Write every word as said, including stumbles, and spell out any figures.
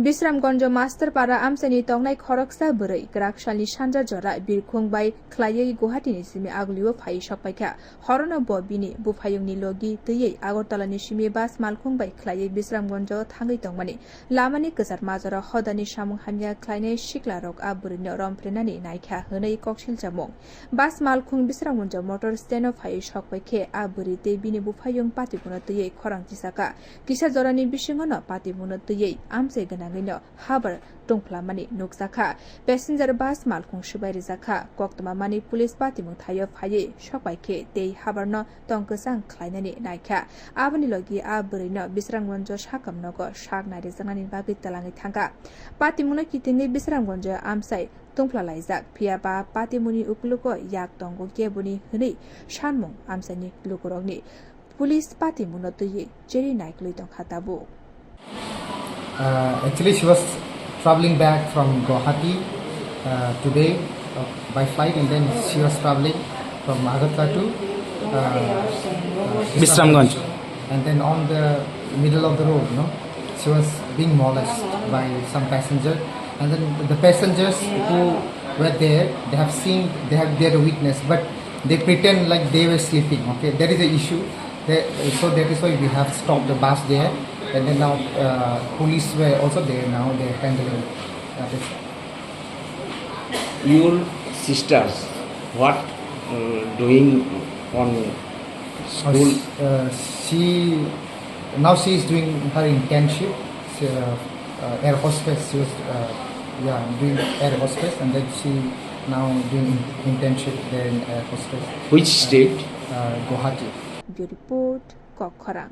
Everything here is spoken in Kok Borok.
Bisramganjo Masterpara amchaini tongnai khoroksa bwrwi kwraksalni sanja jora birkhung bai khlaiwi Guwahati ni simi agulio phaiwi sokpaikha. Horono bo bini buphayungni logi twiwi Agartala ni simi bus malkhung bai khlaiwi Bisramganjo thangwi tongmani. Lamani kwchar majora hodani samung hamya khlainai siklarok a bwrwino romphrenani naikha hwnwi koksilchamung. Bus malkhung Bisramganjo motor stand o phaiwi sokpaikhe a bwrwi tei bini buphayung patibungno twiwi khorang chisakha. Kisa jorani bisingono patibungno twiwi amchai gwnangwino habar tungphlamani nukjakha. Passenger bus malkhung swbai rijakha. Koktwma mani police patibung thaio phaiwi sokpaikhe tei habarno tong kwchang khlainani naikha. Aboni logi a bwrwino Bisramganjo sakam nogo sak narijaknani bagwi twlangwi thangkha. Patibungno kitingwi Bisramganjo amchai tungphlalaijak, phiya ba patibungni uklogo yak tongo keboni hwnwi sanmung amchaini lukurokni. Police patibungno twiwi cherwi naikolwi tongkha tabuk. Uh, actually, she was traveling back from Guwahati uh, today uh, by flight, and then she was traveling from Agartala to uh, uh, Bisramganj. And then on the middle of the road, no, she was being molested by some passenger, and then the passengers who were there, they have seen, they have, they are the witness, but they pretend like they were sleeping. Okay, that is the issue. They, so that is why we have stopped the bus there, and then now uh, police were also there. Now they are handling uh, this. Your sisters, what uh, doing on school? Uh, she now she is doing her internship. She, uh, uh, air hostess. She was uh, yeah doing air hostess, and then she now doing in- internship there in air hostess. Which state? Uh, Guwahati. Bureau Report, Kokkhorang.